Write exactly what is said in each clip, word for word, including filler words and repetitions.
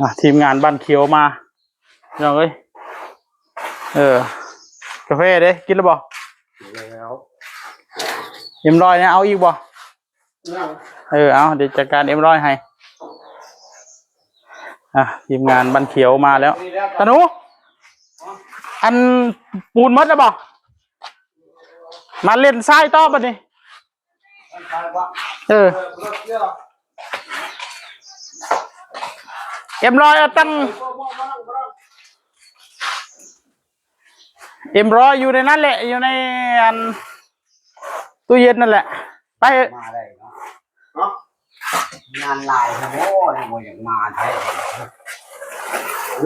อ่ะ ทีมงานบ้านเขียวมา พี่น้องเอ้ย เออ กาแฟเด้ กินแล้วบ่ แล้ว เอ็มร้อยเนี่ย เอาอีกบ่ ยัง เออ เอา เดี๋ยวจัดการเอ็มร้อยให้ อ่ะ ทีมงานบ้านเขียวมาแล้ว ตาหนู อันปูนหมดแล้วบ่ มาเล่นทรายต่อบัดนี้ เออ เอ็มร้อยเอาตั้ง เอ็มร้อยอยู่ในนั้นแหละ อยู่ในอันตู้เย็นนั่นแหละ ไป มาได้เนาะ เนาะ งานหลายโพด บ่อยากมาแท้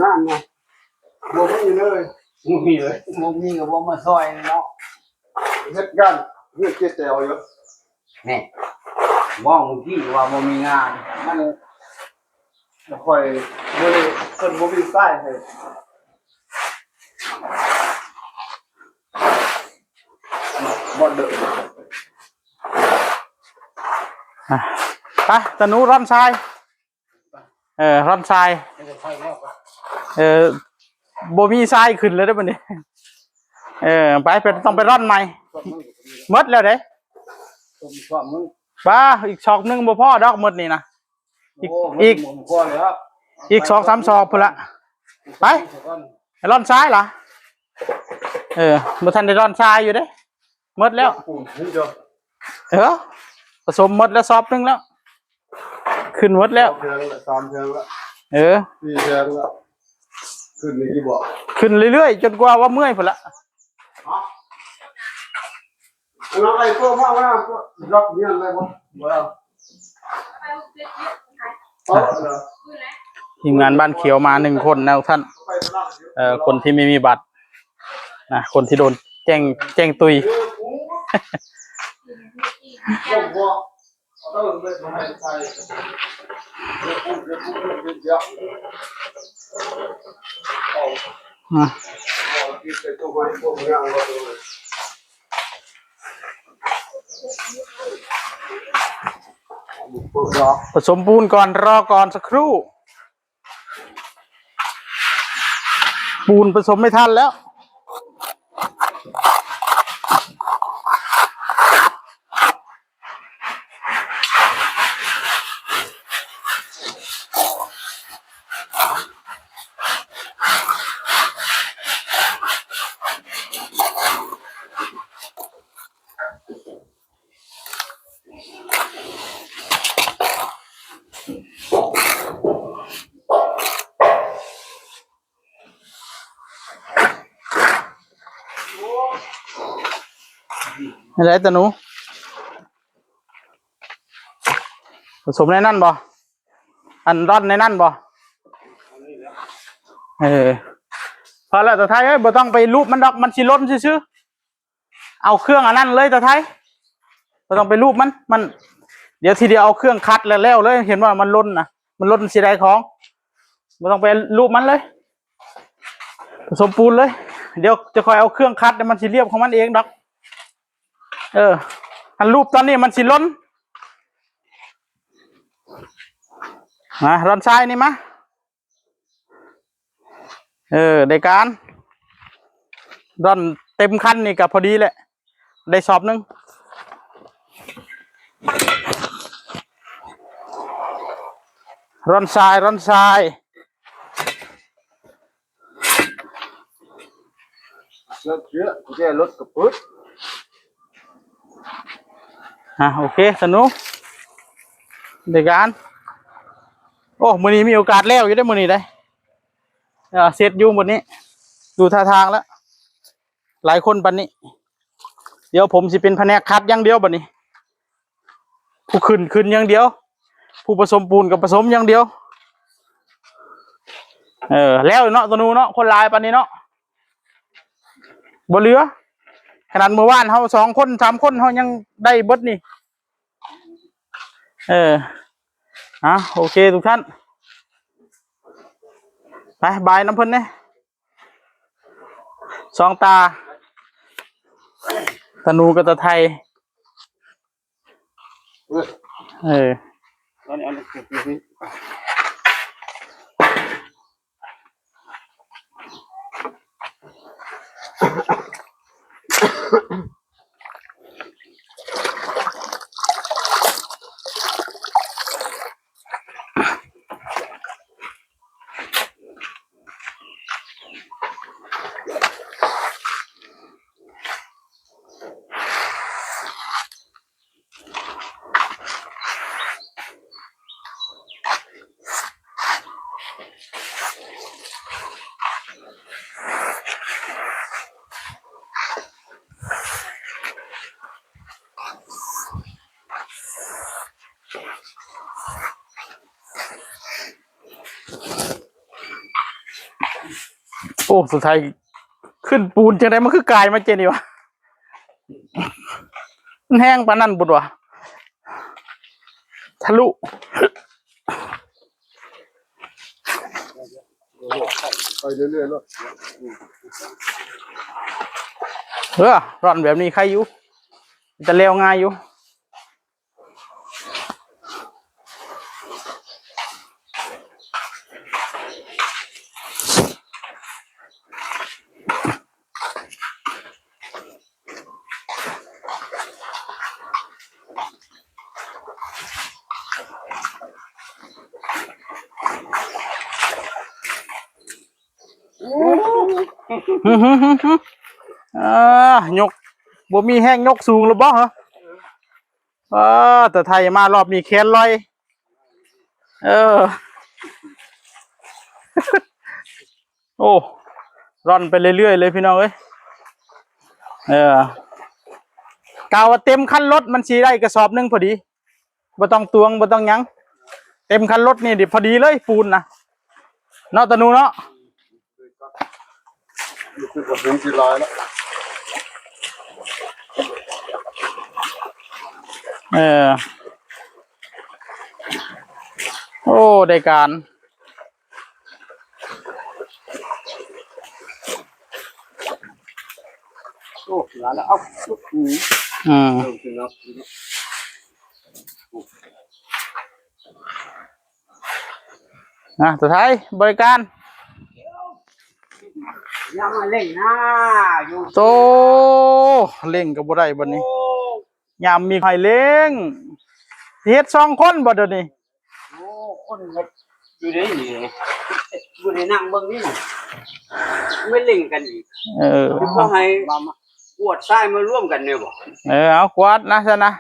งานนะ บ่มีเลย บ่มีเลย บ่มีก็บ่มาซอยเนาะ เฮ็ดงานเฮือนเจ๊แต๋วอยู่ นี่ เว้าเมื่อกี้ว่าบ่มีงาน มัน บ่ค่อยบ่ได้ เพิ่นบ่มีทรายให้ บ่เด้อ อ่ะ ไป ตาหนูร่อนทราย เออ ร่อนทราย เออ บ่มีทรายขึ้นเลยเด้อบัดนี้ เออ ไป ไป ต้องไปร่อนใหม่ หมดแล้วเด้ ป้า อีกซอกหนึ่งบ่พอดอก หมดนี่นะ อีก โอ้ อีก หมดก่อนแล้ว อีกสองสามซอกพุ้นละ ไป ไปร่อนทรายเหรอ เออ บ่ทันได้ร่อนทรายอยู่เด้ หมดแล้ว ปูนนิดเดียว เออ ผสมหมดแล้วซอกหนึ่งแล้ว ขึ้นหมดแล้ว สองเทื่อละ สามเทื่อละ เออ สี่เทื่อละ ขึ้นอีกอยู่บ่ ขึ้นเรื่อยๆ จนกว่าว่าเมื่อยพุ้นละ ฮะ เอาไอ้พวกมา มา พวกรับเงินอะไรบ่ บ่เอา เอาเหรอ ทีมงานบ้านเขียวมาหนึ่งคนนะท่าน เอ่อ คนที่ไม่มีบัตรนะ คนที่โดนแจ้ง แจ้งตุย อ่ะ ผสมปูนก่อน รอก่อนสักครู่ ปูนผสมไม่ทันแล้ว อะไรตาหนู ผสมในนั่นบ่ อันร่อนในนั่นบ่ เออ พอแล้วตาไทยเอ้ย บ่ต้องไปลูบมันดอก มันสิล้นซื่อๆ เอาเครื่องอันนั้นเลยตาไทย บ่ต้องไปลูบมัน มัน เดี๋ยวทีเดียวเอาเครื่องขัดแล้วแล้วเลย เห็นว่ามันล้นนะ มันล้นเสียดายของ บ่ต้องไปลูบมันเลย ผสมปูนเลย เดี๋ยวจะคอยเอาเครื่องขัด เดี๋ยวมันสิเรียบของมันเองดอก เออ อันลูบตอนนี้มันสิล้น มา ร่อนทรายนี่มา เออ ได้การ ร่อนเต็มคันนี่ก็พอดีแหละ ได้ซอกหนึ่ง ร่อนทราย ร่อนทราย รถเยอะ กุญแจรถกระปุด อ่ะ โอเค สนุก ในการ โอ้ มื้อนี้มีโอกาสแล้วอยู่ได้อ มื้อนี้ได้อ อ่า เสร็จอยู่มื้อนี้ ดูท่าทางแล้ว หลายคนปานนี้ เดี๋ยวผมสิเป็นแผนกขัดอย่างเดียวบัดนี้ ผู้ขึ้น ขึ้นอย่างเดียว ผู้ผสมปูนก็ผสมอย่างเดียว เออ แล้วเนาะ ตาหนูเนาะ คนหลายปานนี้เนาะ บ่เหลือ ขนาดเมื่อวานเฮาสองคนสามคนเฮายังได้เบิดนี่ เออ อ่ะ โอเคทุกท่าน ไป บายนำเพิ่นแหน่ สองตา ตาหนูกับตาไทย เออ เออ ตอนนี้เอา เก็บอยู่ที่ โอ้ สุดท้ายขึ้นปูนจังได๋ มันคือกลายมาเจนี่วะ มันแฮงปานนั้นพุ้นวะ ทะลุ ไปเรื่อยๆ โลด เออ ร่อนแบบนี้ใครอยู่ แต่แล้วง่ายอยู่ อ่ายก บ่มีแฮงยกสูงแล้วบ่ฮะ เออ แต่ไทยมารอบนี้แขนลอย เออ โอ้ ร่อนไปเรื่อยๆ เลยพี่น้องเอ้ย เออ กะว่าเต็มคันรถมันสิได้กระสอบหนึ่งพอดี บ่ต้องตวง บ่ต้องหยัง เต็มคันรถนี่ดิพอดีเลยปูนนะ เนาะตาหนูเนาะ รู้สึกว่าเห็นสิหลายแล้ว เออ โอ้ ได้การ โอ้ หลายแล้ว เอ้า อืม อืม เออ จริงครับ นะ สุดท้ายบริการ อย่ามาเร่งนะ อยู่ โต เร่งก็บ่ได้บัดนี้ โอ้ ยามมีไผเร่ง สิเฮ็ดสองคนบ่เดี๋ยวนี้ โอ้ คนเฮ็ดอยู่ได้นี่ อยู่ในนั่งเบิ่งนี่ ไม่เร่งกันอีก เออ บ่ให้กวาดทรายมาร่วมกันเนี่ยบ่ เออ เอากวาดนะซั่นนะ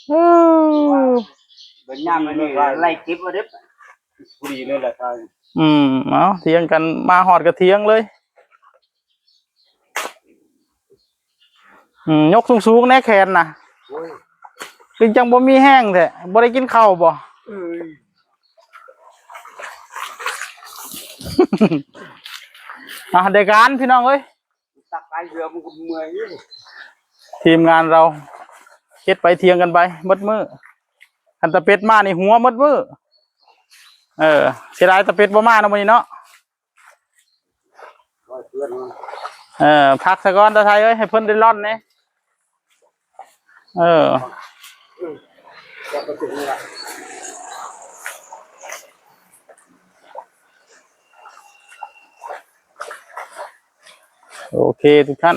เออ เบิ่งยามมันนี่ไล่เก็บเอาเด้อ พอดีเลยแหละทราย อืม เอาเถียงกัน มาฮอดก็เถียงเลย อืม ยกสูงๆ แน่แขนน่ะ โอ้ย คือจังบ่มีแฮงแท้ บ่ได้กินข้าวบ่ เอ้ย อ่ะ ได้การพี่น้องเอ้ย ตักไอเสือมันก็เมื่อยอยู่ ทีมงานเราเฮ็ดไปเถียงกันไปเบิดมื้อ คันตาเป็ดมานี่หัวเบิดมื้อ เออ เสียดายตาเป็ดบ่มาเนาะมื้อนี้เนาะ เออ พักซะก่อนตาไทยเอ้ย ให้เพิ่นได้ร่อนแหน่ เออ โอเคทุกท่าน